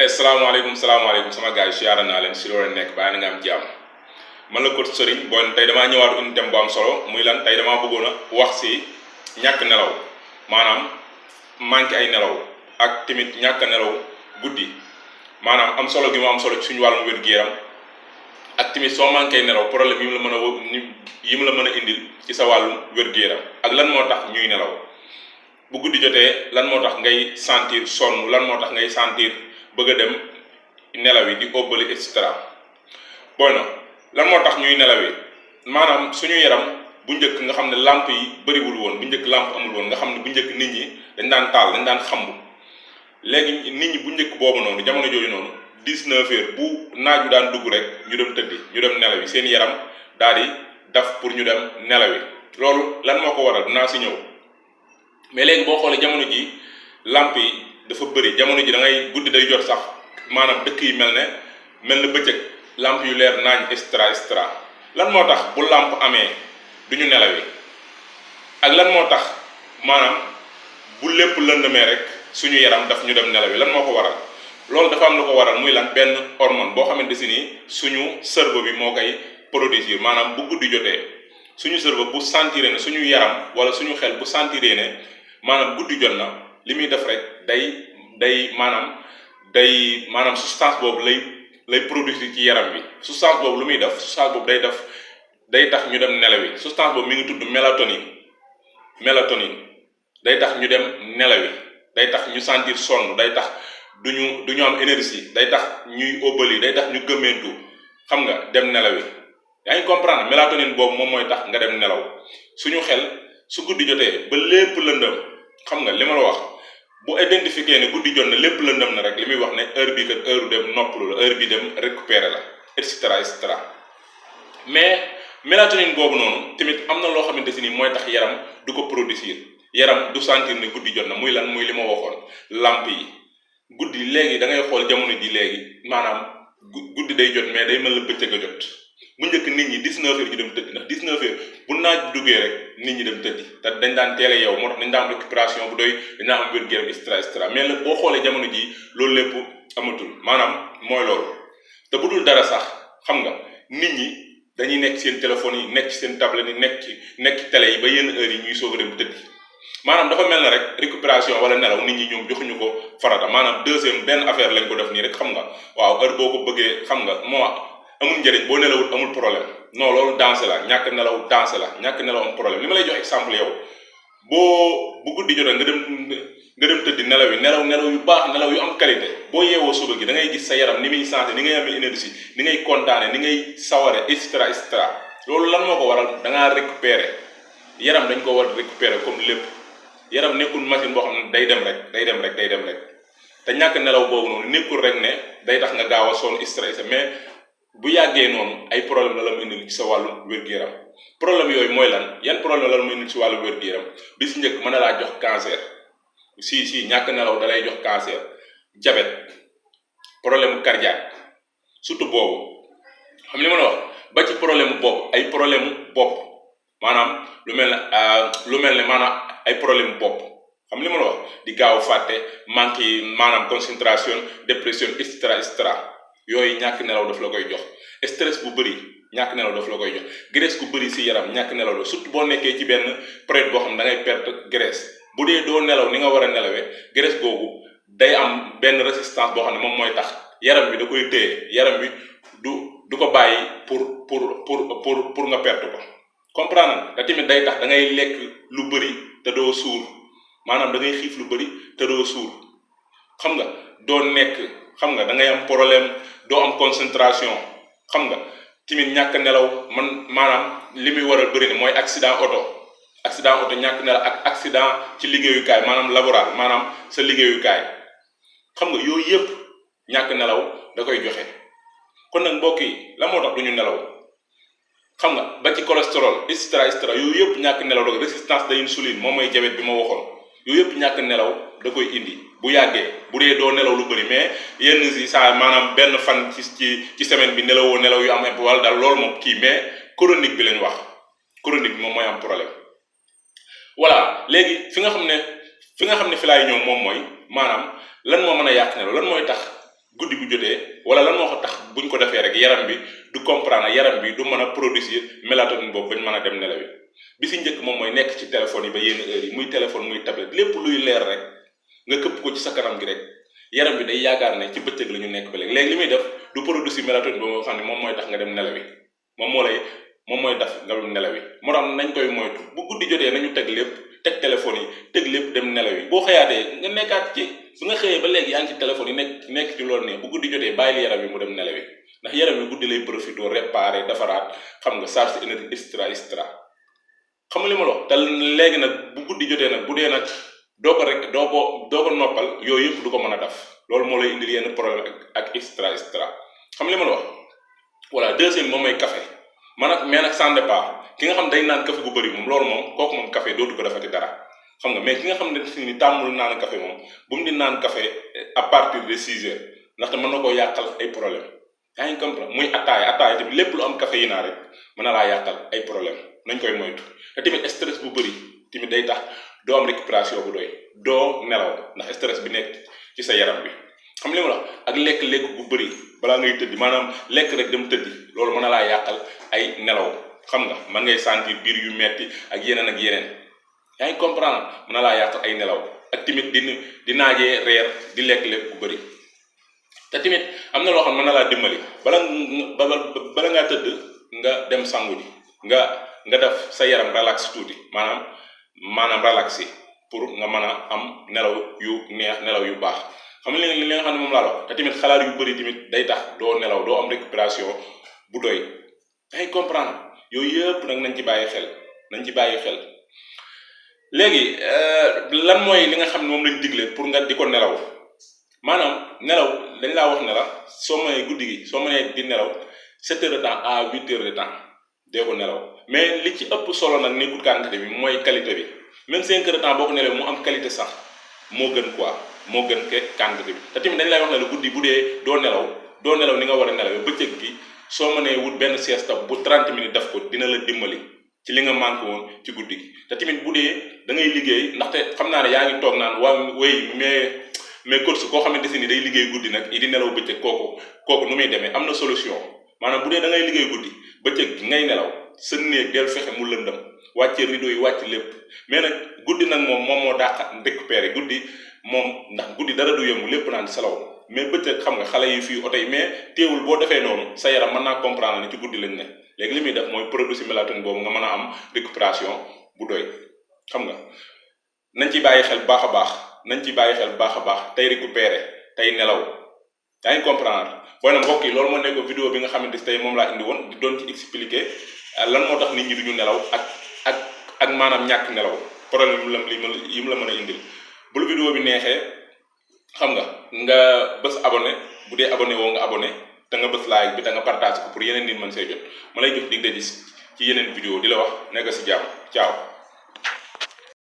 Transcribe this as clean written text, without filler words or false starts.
salaamaaleykum sama gars yi siyaara naa leen si loo leen nekk bàyyi na nga am jàmm man la coach Serigne bon tey damaa ñëwaat une thème bu am solo muy lan tey damaa bëggoon a wax si ñàkk nelaw maanaam manqué ay nelaw ak tamit ñàkk nelaw guddi maanaam am solo gi mu am solo ci suñu wàllum wér-gu-yaram ak tamit soo manqué nelaw problème yi mu la mën a indil ci sa wàllum wér-gu-yaram ak lan moo tax ñuy nelaw bu guddi jotee lan moo tax ngay sentir sonn lan moo tax ngay sentir bëgg a dem nelaw yi di óbbali et cetera bon lan moo tax ñuy nelawee maanaam suñu yaram bu njëkk nga xam ne lamp yi bëriwul woon bu njëkk lamp amul woon nga xam ne bu njëkk nit ñi dañ daan taal dañ daan xambu léegi nit ñi bu njëkk boobu noonu jamono jooju noonu 19 heures bu naaju daan dugg rek ñu dem tëddi ñu dem nelaw yi seen yaram daal di daf pour ñu dem nelaw yi loolu lan moo ko waral dinaa si ñëw mais léegi boo xoolee jamono ji lamp yi dafa bëri jamono ji da ngay guddi day jot sax maanaam dëkk yi mel na bëccëg lamp yu leer naañ extra lan moo tax bu lamp amee du ñu nelawi ak lan moo tax maanaam bu lépp lëndëmee rek suñu yaram daf ñu dem nelawi lan moo ko waral loolu dafa am lu ko waral muy lan benn hormone boo xamante si nii suñu cerveau bi moo koy produire maanaam bu guddi jotee suñu cerveau bu sentiré ne suñu yaram wala suñu xel bu sentiré ne maanaam guddi jot na li muy def rek day maanaam substance boobu lay produire ci yaram bi substance boobu lu muy def substance boobu day tax ñu dem nelawi substance boobu mi ngi tudd mélatonine day tax ñu dem nelawi day tax ñu sentir sonn day tax duñu am énergie day tax ñuy óbbali day tax ñu gëmmeentu xam nga dem nelawi yaa ngi comprendre mélatonine boobu moom mooy tax nga dem nelaw suñu xel su guddi jotee ba lépp lëndëm xam nga li ma la wax bu identifié ne guddi jot na lépp lëndëm na rek li muy wax ne heure bi kat heure dem noppalu la heure bi dem récupérer la et cetera mais mélatonine boobu noonu tamit am na loo xamante si ni mooy tax yaram du ko produire yaram du sentir ne guddi jot na muy lan muy li ma waxoon lamp yi guddi léegi da ngay xool jamono ji léegi maanaam guddi day jot mais day mel na bëccëg a jot bu njëkk nit ñi 19 heures ñu dem tëddi ndax 19 heures bu naaj duggee rek nit ñi dem tëddi te dañ daan teel a yeewu moo tax dañ daan am récupération bu doy dañ daan am wér-gu-yaram extra mais nag boo xoolee jamono ji loolu lépp amatul maanaam mooy loolu te bu dul dara sax xam nga nit ñi dañuy nekk seen téléphone yi nekk ci seen tablette yi nekk ci télé yi ba yenn heures yi ñuy soog a dem tëddi maanaam dafa mel na rek récupération wala nelaw nit ñi ñoom joxuñu ko farata maanaam deuxième benn affaire lañ ko def nii rek xam nga waaw heure boo ko bëggee xam nga moo amul njëriñ boo nelawul amul problème non loolu dansé la ñàkk nelaw dansé la ñàkk nelaw am problème li ma lay jox exemple yow bu guddi jotee nga dem tëddi nelaw yu baax nelaw yu am qualité boo yeewoo suba gi da ngay gis sa yaram ni muy changé ni ngay amee énergie ni ngay kontaane ni ngay saware et cetera loolu lan moo ko waral da ngaa récupérer yaram dañ ko war a récupérer comme lépp yaram nekkul machine boo xam ne day dem rek te ñàkk nelaw boobu noonu nekkul rek ne day tax nga gaaw a sonn stressé mais bu yàggee noonu ay problème la mu indil ci sa wàllu wér-gu-yaram problème yooyu mooy lan yan problème la mu indil ci wàllu wér-gu-yaram bi si njëkk mën na laa jox cancer si ñàkk nelaw da lay jox cancer diabète problème cardiaque surtout boobu xam li ma la wax ba ci problème bopp ay problème bopp maanaam lu mel ne maanaam ay problème bopp xam li ma la wax di gaaw fàtte manque yi maanaam concentration dépression et cetera yooyu ñàkk nelaw daf la koy jox stress bu bëri ñàkk nelaw daf la koy jox graisse bu bëri si yaram ñàkk nelaw la surtout boo nekkee ci benn période boo xam ne da ngay perte graisse bu dee doo nelaw ni nga war a nelawee graisse googu day am benn résistance boo xam ne moom mooy tax yaram bi da koy téye yaram bi du ko bàyyi pour nga perte ko comprendre te tamit day tax da ngay lekk lu bëri te doo suur maanaam da ngay xiif lu bëri te doo suur xam nga doo nekk xam nga da ngay am problème doo am concentration xam nga tamit ñàkk nelaw maanaam li muy waral bëri ne mooy accident oto ñàkk nelaw ak accident ci liggéeyukaay maanaam laboral maanaam sa liggéeyukaay xam nga yooyu yëpp ñàkk nelaw da koy joxe kon nag mbokk yi la moo tax du ñu nelaw xam nga ba ci cholestérol et cetera yooyu yëpp ñàkk nelaw da résistance de insuline moom mooy diabète bi ma waxoon yooyu yëpp ñàkk nelaw da koy indi bu yàggee bu dee doo nelaw lu bëri mais yenn si saa maanaam benn fan ci semaine bi nelaw yu am wala daal loolu moom kii mais chronique bi lañ wax chronique bi moom mooy am problème voilà léegi fi nga xam ne fi laay ñëw moom mooy maanaam lan moo mën a yàq nelaw lan mooy tax guddi bu jotee wala lan moo ko tax buñ ko defee rek yaram bi du comprendre yaram bi du mën a produire mélatonine boobu bañ mën a dem nelawi bi si njëkk moom mooy nekk ci téléphone yi ba yenn heure yi muy téléphone muy tablette lépp luy leer rek nga këpp ko ci sa kanam gi rek yaram bi day yaakaar ne ci bëccëg la ñu nekk ba léegi li muy def du produire mélatonine boobu nga xam ne moom mooy tax nga dem nelawi moom mooy def nga dem nelawi moo tax nañ koy moytu bu guddi jotee nañu teg lépp teg téléphone yi teg lépp dem nelawi boo xëyaatee nga nekkaat ci su nga xëyee ba léegi yaa ngi ci téléphone yi nekk ci loolu ne bu guddi jotee bàyyil yaram bi mu dem nelawi ndax yaram bi guddi lay profité réparer defaraat xam nga charge énergie extra xam nga li ma la wax te léegi nag bu guddi jotee nag bu dee nag doo ko noppal yooyu yëpp du ko mën a def loolu moo lay indil yenn problème ak extra xam nga li ma la wax voilà deuxième moom mooy café mais nag sans départ ki nga xam day naan café bu bëri moom loolu moom kooku moom café dootu ko defati dara xam nga mais ki nga xam ne ni tàmmul naan café moom bu mu di naan café à partir de 6 heures ndaxte mën na koo yàqal ay problème yaa ngi comprendre muy attaaya tamit lépp lu am café yi naa rek mën na laa yàqal ay problème nañ koy moytu te tamit stress bu bëri tamit day tax doo am récupération bu doy doo nelaw ndax stress bi nekk ci sa yaram bi xam li ma la ak lekk bu bëri balaa ngay tëddi maanaam lekk rek dem tëddi loolu mën na laa yàqal ay nelaw xam nga man ngay sentir biir yu metti ak yeneen yaa ngi comprendre mën na laa yàqal ay nelaw ak tamit di naajee reer di lekk bu bëri te tamit am na loo xam mën na laa dimbali bala ngaa tëdd nga dem sangu ji nga def sa yaram relax tuuti maanaam relaxé pour nga mën a am nelaw yu neex nelaw yu baax xam nga li nga xam ne moom laa wax te tamit xalaat yu bëri tamit day tax doo nelaw doo am récupération bu doy yaa ngi comprendre yooyu yëpp nag nañ ci bàyyi xel léegi lan mooy li nga xam ne moom lañ digle pour nga di ko nelaw maanaam nelaw dañ laa wax ne la soo mënee guddi gi soo mënee di nelaw 7 heures de temps à 8 heures de temps dee ko nelaw mais li ci ëpp solo nag nekkul quantité bi mooy qualité bi même 5 heures de temps boo ko nelawee mu am qualité sax moo gën ke quantité bi te tamit dañ lay wax ne la guddi bu dee doo nelaw ni nga war a nelawee bëccëg gi soo mënee wut benn sieste bu 30 minutes def ko dina la dimbali ci li nga manqué woon ci guddi gi te tamit bu dee da ngay liggéey ndaxte xam naa ne yaa ngi toog naan mais coach koo xamante ni day liggéey guddi nag di nelaw bëccëg kooku nu muy demee am na solution maanaam bu dee da ngay liggéey guddi bëccëg ngay nelaw sa néeg del fexe mu lëndëm wàcce rideau yi wàcc lépp mais nag guddi nag moom moo dàq récupéré guddi moom ndax guddi dara du yëngu lépp naan salaw mais bëccëg xam nga xale yi fii oto yi mais teewul boo defee noonu sa yaram mën naa comprendre ne ci guddi lañ ne léegi li muy def mooy produit mélatonine boobu nga mën a am récupération bu doy xam nga nañ ci bàyyi xel bu baax a baax tey récupéré tey nelaw yaa ngi comprendre booy na mbokk yi loolu moo nekk vidéo bi nga xamante tey moom laa indi woon di doon ci expliquer lan moo tax nit ñi duñu nelaw ak maanaam ñàkk nelaw problème yi mu la mën a indil bu la vidéo bi neexee xam nga bës abonné bu dee abonné woo nga abonné te nga bës like bi te nga partage ko pour yeneen nit mën see jot ma lay jox dig daje ci yeneen vidéo di la wax nekk si jàmm ciao